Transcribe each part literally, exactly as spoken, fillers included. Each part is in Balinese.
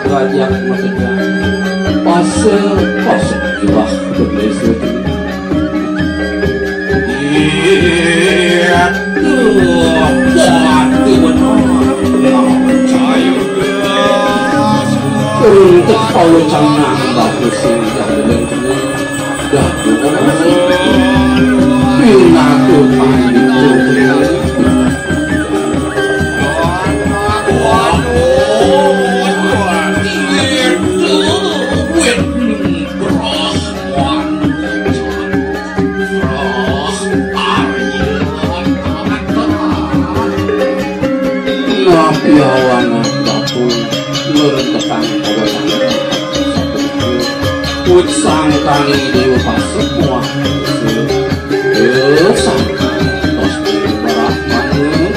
Rajak makejang. Pasel, pasel iwah bendesa. Iya, tuh, waduh, benar. Percaya. Untuk pawecangan bagus sing jadikan kena. Dah, tuh, pinatu panditu. Napi awanan batu ngrentekan kawasan. Wit sangkani dewa pasemuah. Wit sangkani tos dewa rahmane.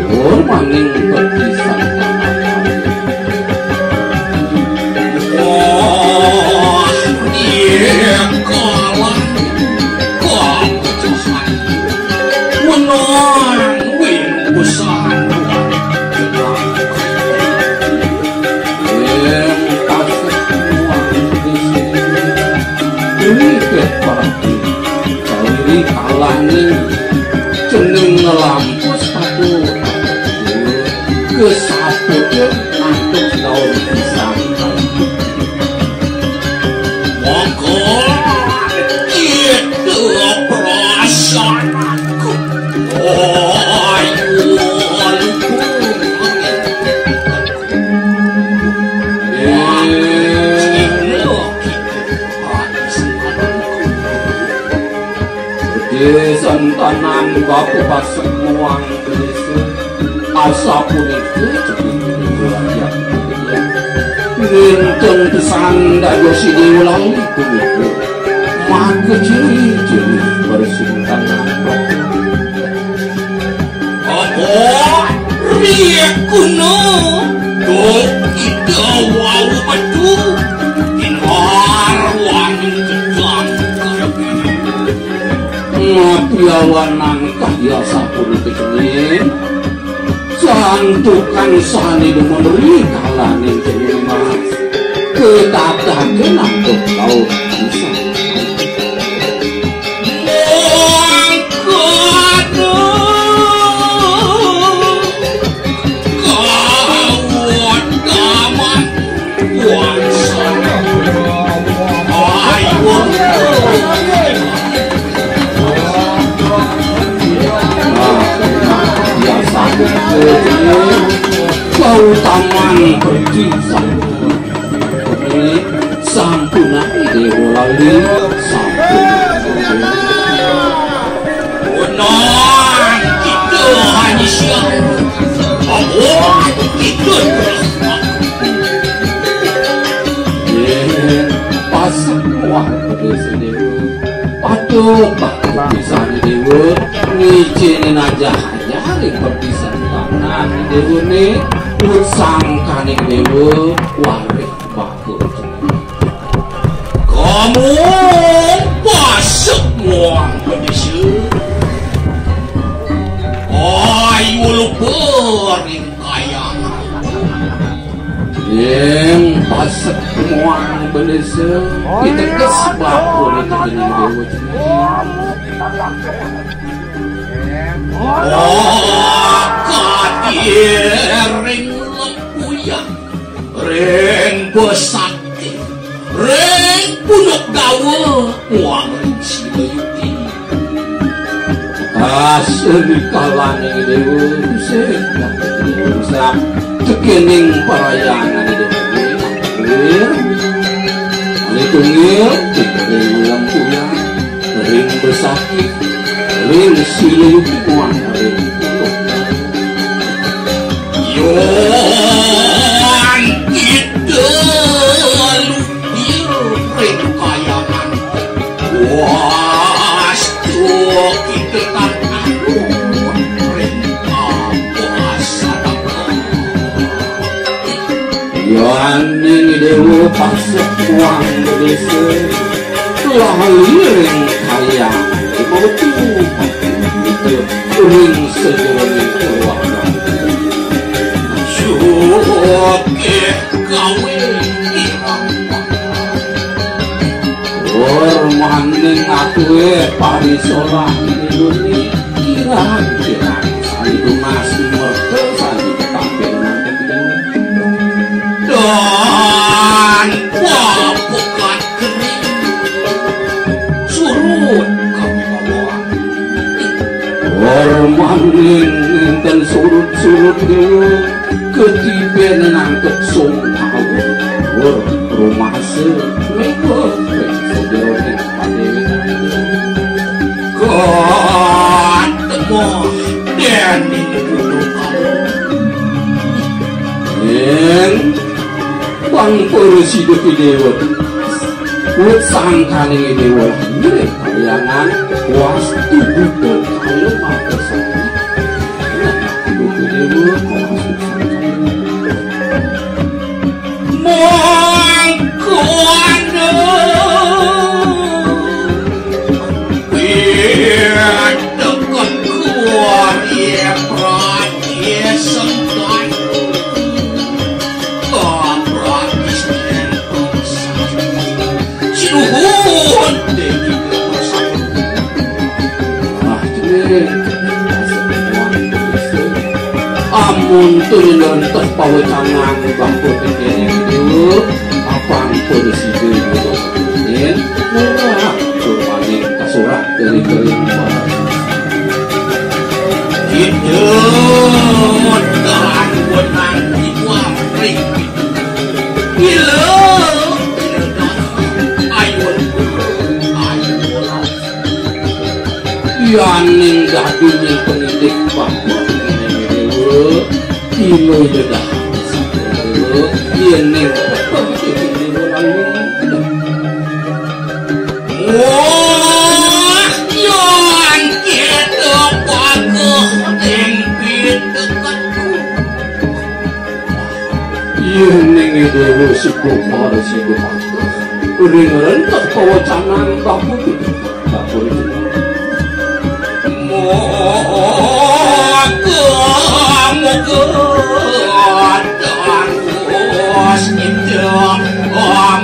Dur maning beti sangkani. Wah, iya kalah. Kalah. Menang win besar. Yen pasek muang di sini. Ini ket parti. Kawiri kalane. Cening ngelampus satu. Kesaputnya antuk daun pisang. Monggo kita perasaanku. Ayo, lupa. Di santanan baku pasek muang desa. Asapunika cening rakyat. Nenten pisan dados Ida Ulali punika. Maka ciri-ciri bersintanan. Apa? Riek kuno. Dok kita wau betul. Tinar wani kedang karebi. Mapiawanan kaya sapunika cening. Santukan sane demen rikalaning cening mas. Ketatake nampun laut bisa. Mangkana kawat taman. Kautaman perti sampun. Sampun Dewa Lali, sampun. Unang kita hanya siang. Awak kita. Yen pasek muah bendesa Dewa. Patut bakti pisan Dewa. Ngicinin aja aja ring perpisahan tanah Dewa ne. Put sangkaning Dewa warih bakul. Kamu pasek muang bendesa. Ayo lupa ring kayangan. Yen pasek muang bendesa, kita kesebab oleh dengan Dewa. Oh, kadir ring lempuyang. Ring besakti, ring punduk dawa, muang ring sila yukti. Asli kalaning Dewa sing bisa cekening parayangan Dewa. Ring tunggil, ring lempuyang. Ring besakti, ring sila yukti muang ring punduk. Yon kita luhir ring kayangan. Wastu kita tan anu ring kapuasan. Yaning Dewa pasek muang bendesa, lali ring kayang, metu ring sajeroning keluarga. Syukur Nggih, gawe kirang. Wor maning atuhe parisolah niluni kirang-kirang sani tunas merta sani ketampil mangke. Dan babukan geni surut kami bawa. Wor maning enten surut-surut dewa ketiben nangkep song taun. Wor rumasa mebel sajeroning padewe. Katemah dening gunung kamu. Yen Bang Prasida Pidewa. Wit sangkaning dewa ngiring kayangan wastu buta kaya makasami. Buta dewa kawastu sangkaning. Mangkana pidekan kuari pradesengkan. Pradesengkan. Sinuhun, Deni Persapu. Wah, cek. Amun turin nonton pawecanan bangku pikirin itu, apa ampun sida itu? Yen murah, kurmaning kasurah dari kering. Kita dan wenang di kuamring. Ila, ila, ayo, ayo. Yaning dadi ning pendidik bangku pikiring dewa, ila ida dah. Yaning pendidik dewa lalu. Wah, yan kita pakuh ing piteketku. Yen ning dewa sikumpal sikumpal. Ring rentek pawacanan babu. Babu. Moga, moga, terus kita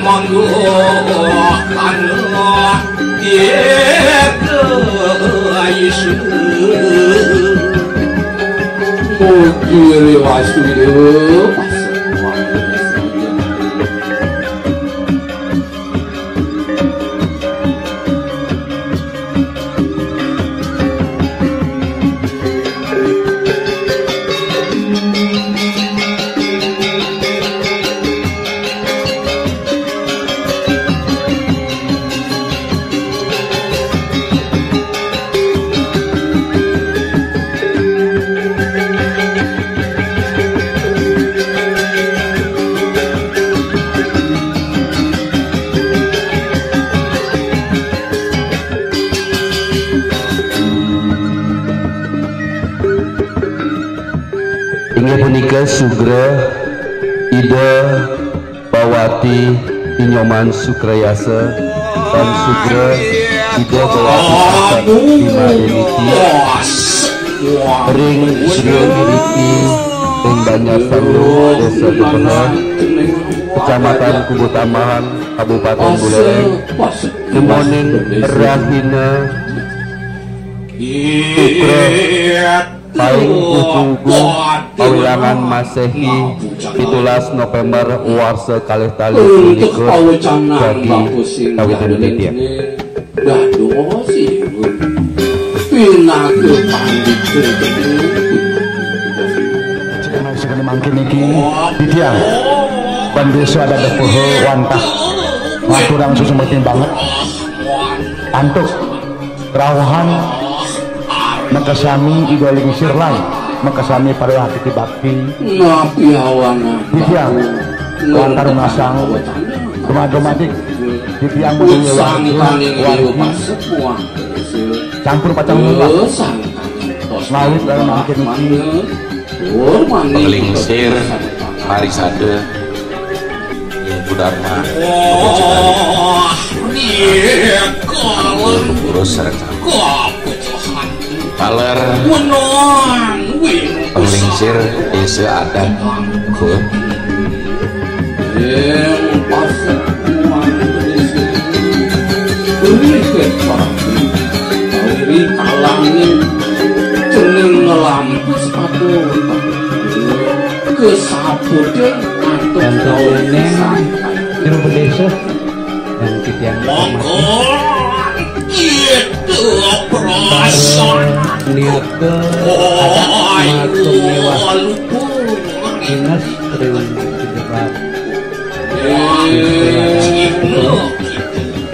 mangguhkan. Mugi wastu dewa. Inggih punika sugra Ida Bawati Inyoman Sukrayasa lan sugra Ida Bawati Sangkan Bima Deniti ring griya iriki ing Banjar Sandu, Desa Kepenah, Kecamatan Kubutambahan, Kabupaten Buleleng, nemoning rahina Sukra paing ugu-ugu pawilangan Masehi pitulas November warsa kalih tali punika dadi kawitan titiang. Dados ibu pinaka pandita. Mangkin niki titiang Pandesa Adat Depoho wantah maturang susumetin banget antuk rauhan makasami Ida Lingsir lan makasami para atiti bakti. Napi awangan. Titiang lantar ngasang dumadik titiang menawi wantah campur pacang munggah ngawit dalam mangkin niki. Panglingsir, parisada, Ing Gudarma, Purus sareng taler panglingsir Desa Adat Beuh. Ing pasek muang berisi. Beri kepati. Kawiri kalangin. Cening ngelampus atur. Kesaput. Dan daunnya. Jero Bedesa. Dan titiang monggo kita perasaan niat ke adat matur miwah dinas ring sejebat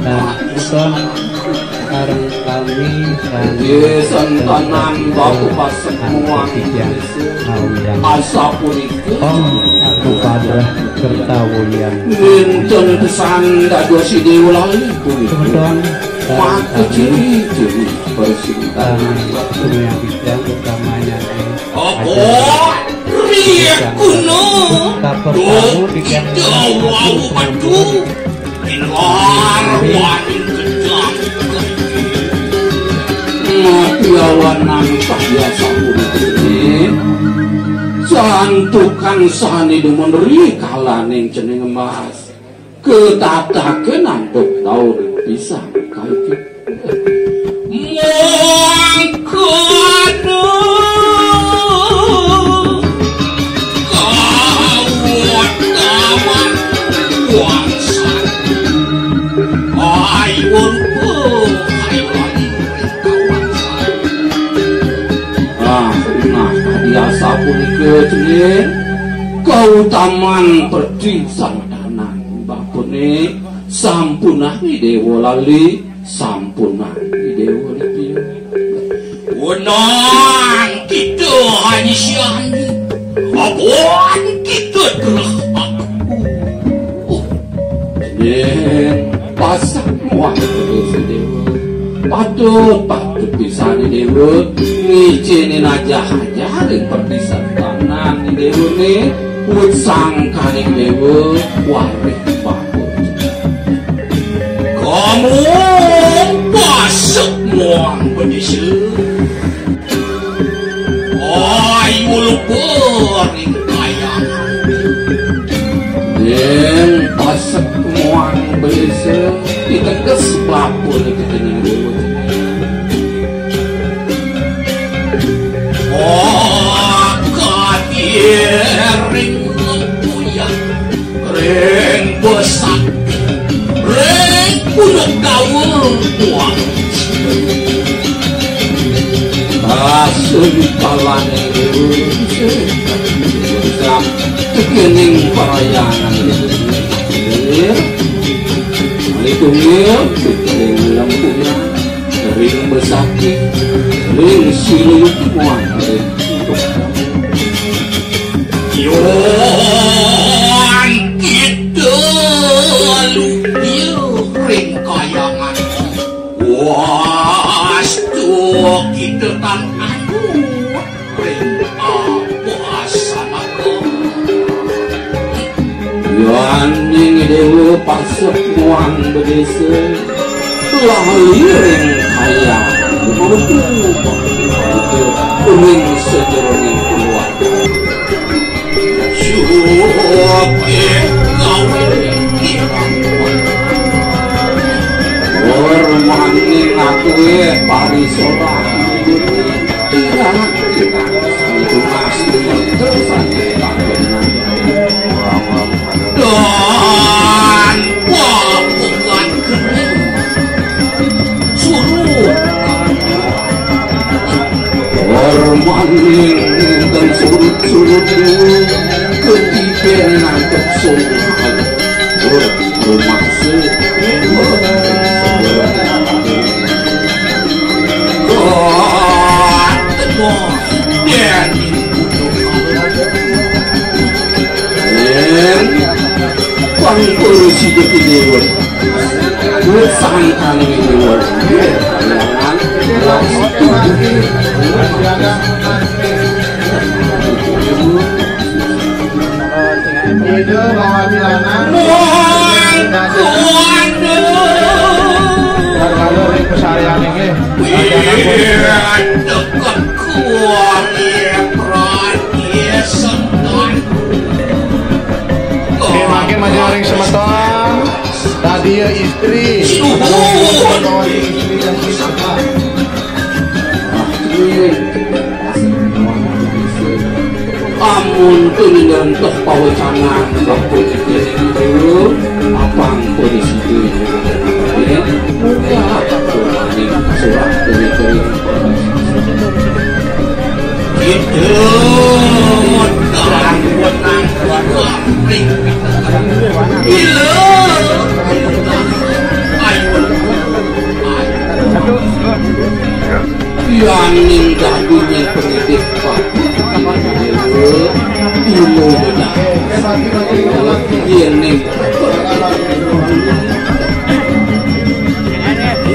dan uton sareng kami. Nggih, santanan Bapak Pasemuan. Asapunika. Om Atupada Kertawuyan. Wénten pesan dados Ida Déwa Lali punika. Semeton, eh, maka kami, ciri-ciri persintanan. Kami yang bidang utamanya, eh, apa? Aja. Riyak kuno. Kapertama di kita wau metu. Mati awan nangkah biasa urip. Santukan sane demen ri kalaning cening emas. Ketataken antuk daur pisan kaiki. Mangkana kautaman wangsan. Ayo rupa, ayo lagi kawan. Ah, nah, tadi asapunika cening kautaman perdi sangdanan bapune sampunang Dewa Lali. Sampunang Dewa Lali. Wenang kita hanya siani. Abon kita terus. Yen pasak muah Dewa. Patut, patut pisan Dewa. Ngiceni najah-najah ring perpisan tanah Dewa ne. Wit sangkaning Dewa. Warih bagus. Kamu pasek muang bedisa. Ayu lupa ring kayangan. Yen pasek muang bedisa, diteges bapun kita ning Dewa. Maka ring lempuyan. Ring besakti, ring gunung dawa, wah. Asun palane ring besakti, tekening parayangan ring. Malitunggil, tekening lempunya, ring besakti, ring siluyutuan, ring Yuan kita lupia ring kayangan. Wastu kita tan anu ring apa sanaka. Yaning Dewa pasek muang bedesa, lali ring kaya, metu ring sajeroning keluarga. Suke gawe kirang. Hormane ngakuwe parisolah. Dan wapungan kering surut. Hormaning dan surut-surut ketipen nangkep sungkan. Rumah se. Kok tengok. Yen pang puluh sida kidewa. Wit sangkane kidewa. Yen pandangan langsung. Ida bawa di lanang. Muang kuat. Lalu ring pesarian ini. Iya, deket kuat, iya, perhatian, senang. Oke, makin maju. Semeton, tadi ya istri. Amun teu nyentuh pawecanan waktu itu, apa ampun situ? Ya, mudah kumaning surat dari. Itu terang benang. Gila. Ayo. Yaning gadunya pendidik, Pak. Ilmu benar. Yaning.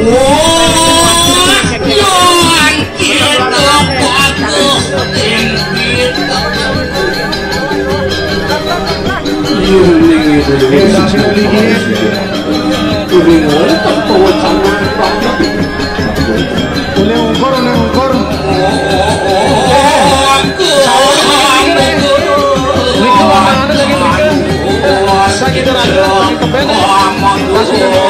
Wah, yang kita bagus. Iya, ning itu. Iya, tak sudah dikit. Udah ngoleh, tak bawa sama. Boleh ngukur, boleh ngukur. Niki mana lagi niki? Sakit ada, sakit kepet. Kasih dulu.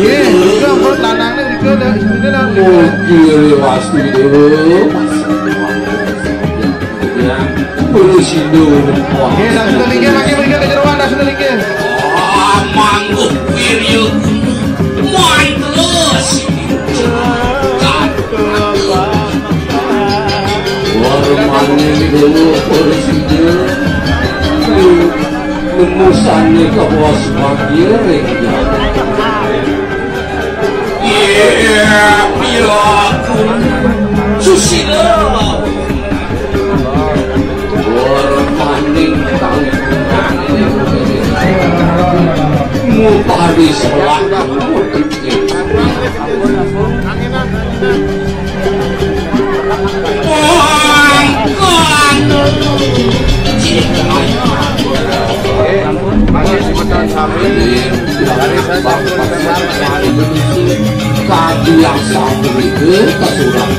Iya, juga buat lanangnya juga ada istrinya dah. Mobil pasti dulu. Terus itu. Oke, dah sudah linggih, makin mereka kejeroan, dah sudah linggih. Mangguh wirya. Main terus. Warmane dulu polisi. Nemusane ke bos bagiring. Iya, iya, aku. Susilo. Warmaning tanggungan. Mutari selak. Kadi yang satu itu kesurangan.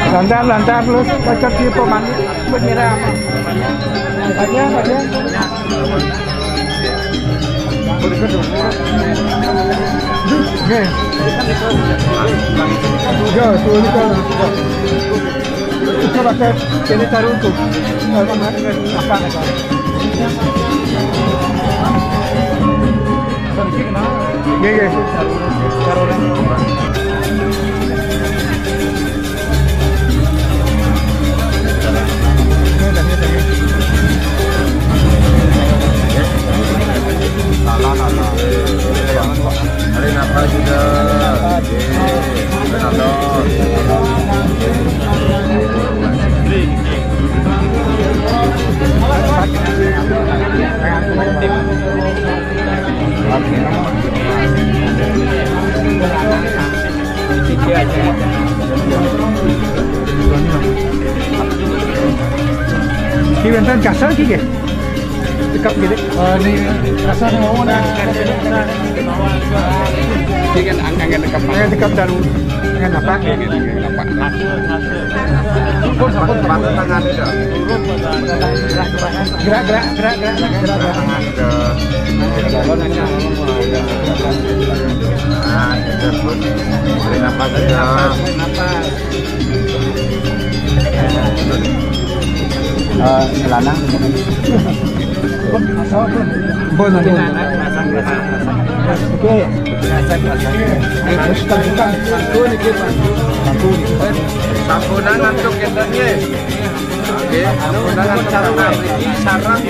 Lantar, lantar, terus pacak di pemangku. Benyera apa? Aja, aja. Oke. Ya, tuh ini kan. Itu pakai ini taruh tuh. Apa? Nggih, nggih. Salah, salah. Hari napa juga? Nggih. Ki wénten kasar ki nggih? Cekap gitu. Eh, ini kasar mau na. Ini kan angkat dekat. Angkat dekat dan angkat apa? Angkat apa? Sampun, sampun, sampun. Gerak, gerak, gerak, gerak, gerak, gerak. Nah, itu, Bu. Tarik napas, ya. Eh, lanang. Bon, bon. Oke. Terus tekan, tekan. Bantu nih, Pak. Bantu nih. Sampunan ngantuk kita, nggih. Oke, sampunan ngantuk. Ini sarang.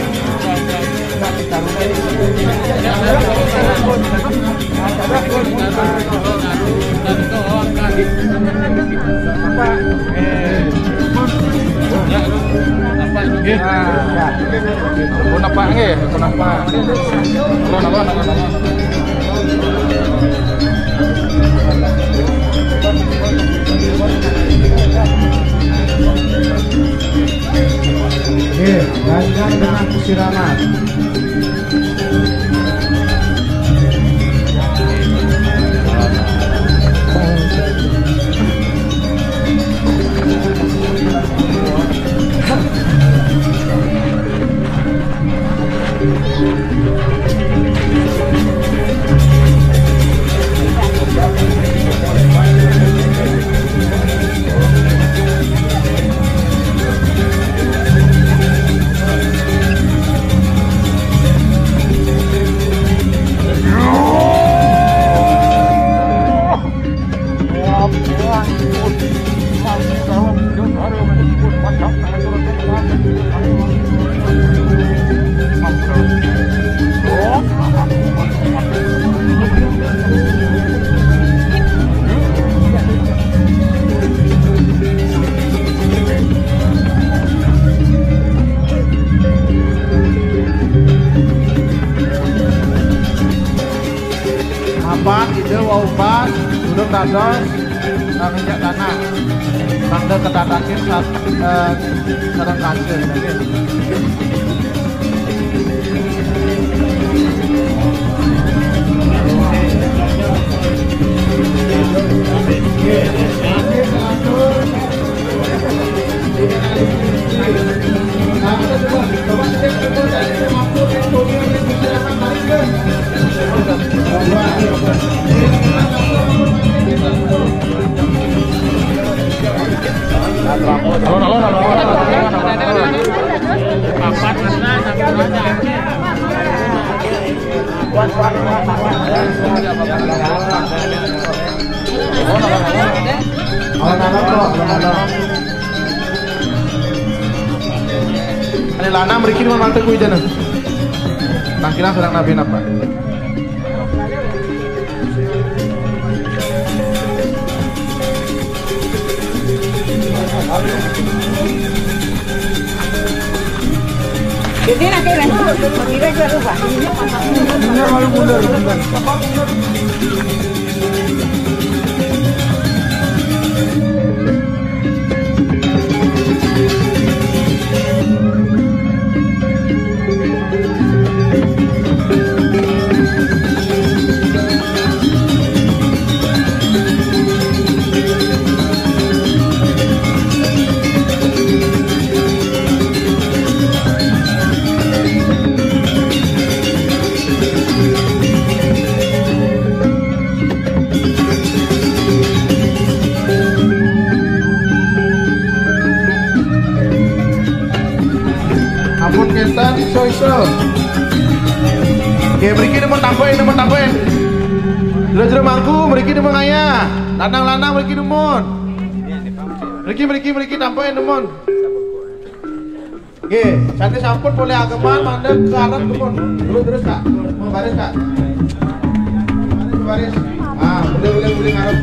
Nggih. Pun apa nggih? Pun apa? Pun apa? Pun apa? Nggih, lanjut dengan siraman. Mapan ide wau pas, durung dados, eh, nginjak tanah. Tanda ketatakin sat-, eh, sareng kancil, nggih. Anak-anak kok, anak-anak. Ane lanang mriki nuwun mantu kuwi jeneng. Tangkilan sareng nabi napa? Jadi nanti rasa, kira-kira lupa. Bener, malu bener, bener. Ampun kénten iso-iso. Nggih, mriki nuwun tambahin, nuwun tambahin. Jero-jero mangku mriki nuwun ngayah. Lanang-lanang mriki nuwun. Mriki, mriki, mriki tambahin nuwun. Nggih, jane sampun polih ageman mandeg ke arep nuwun. Terus, terus, Kak. Mau baris, Kak. Baris, baris. Ah, boleh, boleh, boleh ngarep.